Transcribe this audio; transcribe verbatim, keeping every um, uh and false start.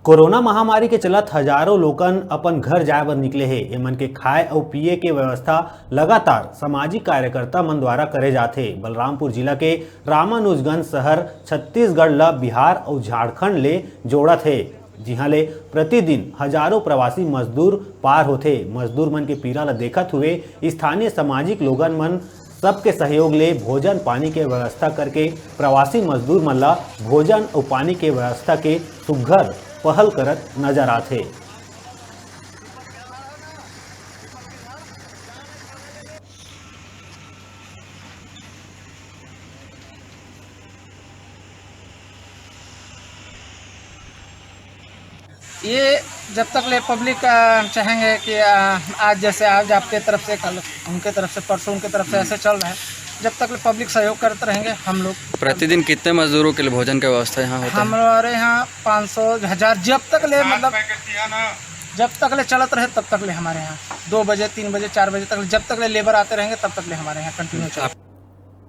Corona महामारी के चलत हजारों लोगन अपन घर जाए बर निकले हे। एमन के खाए अउ पिए के व्यवस्था लगातार सामाजिक कार्यकर्ता मन द्वारा करे जाथे। बलरामपुर जिला के रामानुजगंज शहर छत्तीसगढ़ ल बिहार अउ झारखंड ले जोड़त हे, जिहां ले प्रतिदिन हजारों प्रवासी मजदूर पार होथे। मजदूर मन के पीरा ल देखत हुए स्थानीय सामाजिक लोगन मन सबके सहयोग ले भोजन पानी के व्यवस्था करके प्रवासी मजदूर मन ल भोजन अउ पानी के व्यवस्था के सुघ्घर पहल करत नजर आथे। ये जब तक ले पब्लिक, अ, चाहेंगे कि, अ, आज जैसे आज आपके तरफ से, कल उनके तरफ से, परसों उनके तरफ से, ऐसे चल रहा है। जब तक ले पब्लिक सहयोग करते रहेंगे हम लोग। प्रतिदिन कितने मजदूरों के लिए भोजन का व्यवस्था यहाँ होता है? हमारे यहाँ पाँच सौ, हज़ार, जब तक ले, मतलब, जब तक ले चलत रहे, तब तक ले हमारे यहाँ दो बजे, तीन बजे, चार बजे तक ले, जब तक ले लेबर आते रहेंगे, तब तक ले हमारे यहाँ कंटिन्यू चलता है।